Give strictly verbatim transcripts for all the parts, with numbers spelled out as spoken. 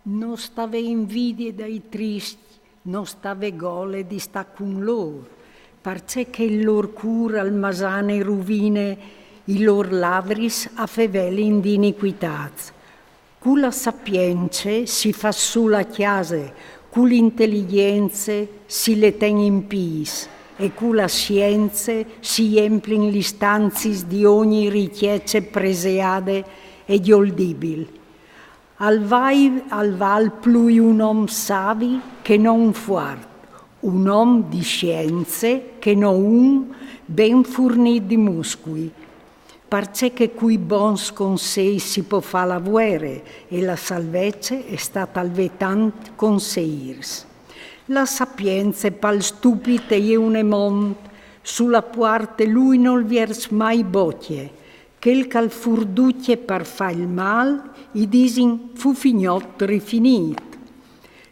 No sta vê invidie dai triscj, no sta vê gole di stâ cun lôr, parcè che il lôr cûr al masane e ruvine i lôr lavris a fevelin di iniquitâts. Cu la sapience si fâs sù la cjase, cu l'inteligjence si le ten in pîts, e cu la sience si jemplin lis stanziis di ogni ricjece preseade e gjoldibil. Al vai, al vâl plui un om savi che no un fuart, un om di sience che no un ben furnît di muscui. Parcè che cui bons conseis si pò fâ la vuere, e la salvece e sta tal vê tancj conseîrs. La sapience pal stupit e je une mont, su la puarte lui nol viers mai bocje, chel ch'al furducje par fâ il mâl, i disin fufignot rifinît.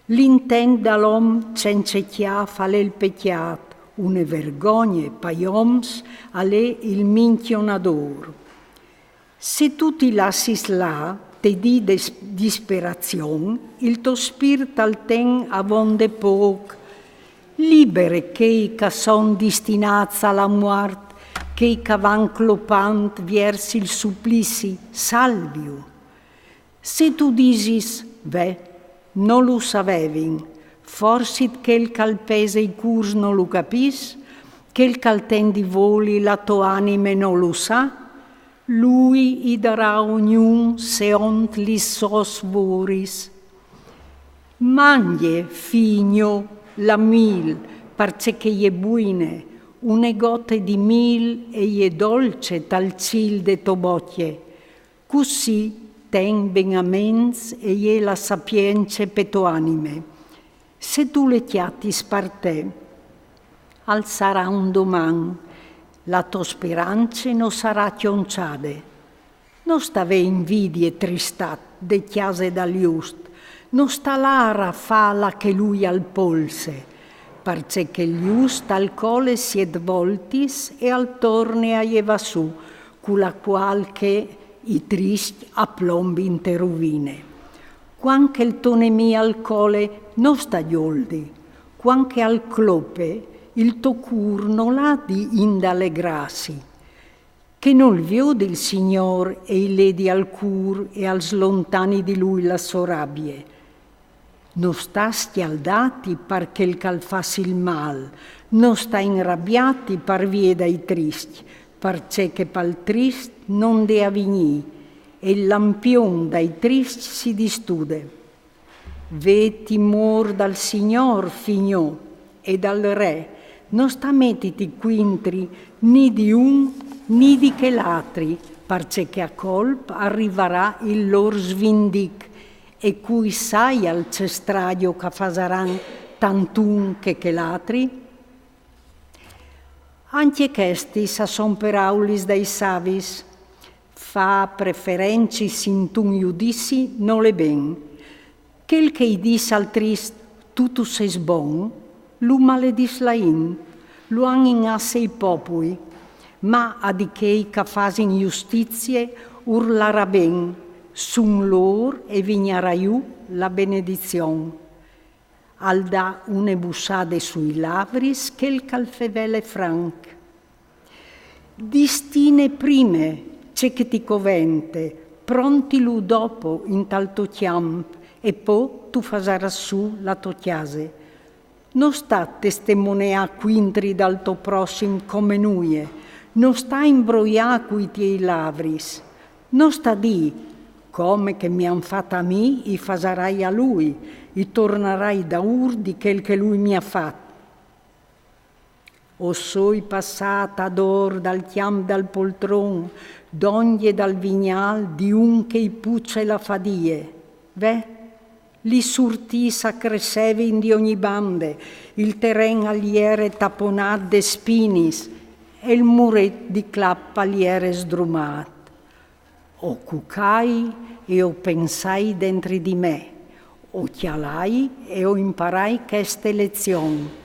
L'intent dal om cence cjâf al è il pecjât, une vergogne pai oms al è il minchjonadôr. Se tu ti lassis lâ, te dì de disperazion, il to spirt al ten avonde pôc. Libere chei ch'a son distinâts a la muart, chei ch'a van clopant viers il suplizi, salviu. Se tu disis: ve, no lu savevin, forsit chel ch'al pese i cûrs no lu capìs, chel ch'al ten di voli la tô anime no lu sa, lui i darà ognun seont lis sôs voris. Mangje, fi gno, la mîl, parcè che e je buine, une gote di mîl e je dolce tal cîl de tô bocje. Cussì ten ben a ments e je la sapience pe tô anime. Se tu le cjatis par te, al sarà un doman, la tô sperance no sarà cjonçade. No sta vê invidie e tristât de cjase dal just, no sta lâ a rafâ là che lui al polse, parcè che il just al cole siet voltis e al torne a jevâ sù, cu la cuâl che i triscj a plombin te ruvine. Cuant che il to nemì al cole, no sta gjoldi, cuant che al clope, il to cûr nol à di indalegrâsi. Che nol viodi il Signôr e i ledi al cûr e al slontani di lui la sô rabie. No sta scjaldâti par chel ch'al fâs il mâl, no sta inrabiâti par vie dai triscj, parcè che pal trist no 'nd è avignî, e il lampion dai triscj si distude. Vê timôr dal Signôr, fi gno, e dal Re, no sta metiti cuintri ni di un ni di chel altri, parcè che a colp al rivarà il lôr svindic, e cui saial ce strajo ch'a fasaran tant un che chel altri? Ancje chestis a son peraulis dai savis. Fâ preferencis intun judizi nol è ben. Chel che i dîs al trist: tu, tu sês bon, lu maledìs la int, lu àn in asse i popui, ma a di chei ch'a fasin justizie ur larà ben, sun lôr e vignarà jù la benedizion. Al dà une bussade sui lavris chel ch'al fevele franc. Distine prime ce che ti covente, prontilu dopo intal to cjamp, e po tu fasarâs sù la tô cjase. No sta testemoneâ cuintri dal to prossim come nuie, no sta imbroiâ cui tiei lavris, no sta dî: come che mi àn fat a mi, i fasarai a lui, i tornarai daûr di chel che lui mi à fat. O soi passât adôr dal cjamp dal poltron, dongje dal vignâl di un che i puce la fadie. Ve, lis urtîs a cressevin di ogni bande, il teren al jere taponât de spinis e il muret di clap al jere sdrumât. O cucai e o pensai dentri di me, o cjalai e o imparai cheste lezion.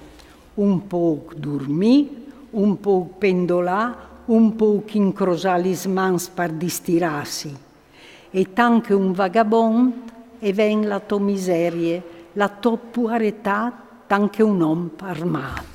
Un pôc durmî, un pôc pendolâ, un pôc incrosâ lis mans par distirâsi. E tant che un vagabont, e ven la to miserie, la to puaretât tant che un om armât.